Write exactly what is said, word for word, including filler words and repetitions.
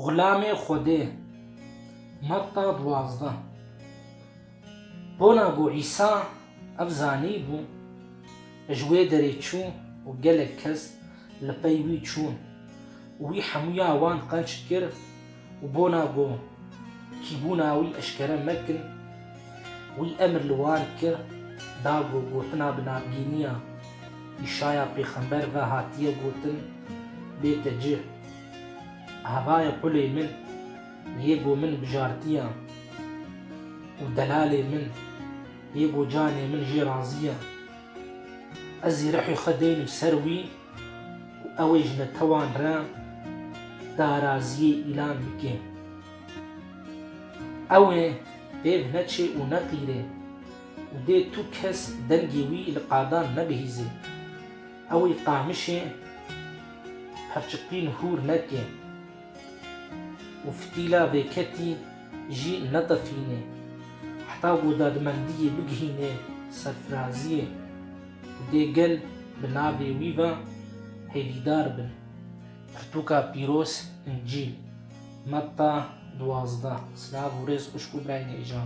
Xulamê Xwedê. Metta duwazdeh. Bona ku Îsa ev zanîbû, ji wê derê çû û gelek kes li pey wî çûn û wî hemûya wan qenc kir û bona ku kîbûna wî eşkere mekin, wî emir li wan kir, da ku gotina bi navgîniya Îşaya pêxember ve hatiye gotin bête cih. Hevayê qulê min, yê ku min bijartiye û delalê min, yê ku canê min jê razî ye. Ez ê rihê xwe deynim ser wî û ew ê ji netewan re daraziyê îlan bike. Ew ê pêv neçê û neqîrê û dê tu kes dengê wî li qadan nebihîzê. Ew ê qamişê perçiqîn hûr neke û fitîla vêketî jî netefînê, heta ku dadmendiyê bigihînê serfiraziyê û dê gel bi navê wî ve hêvîdar bin. Pirtûka pîroz, Încîl, Metta duwazdeh. Silav û rêz xwişk û birayên hêja.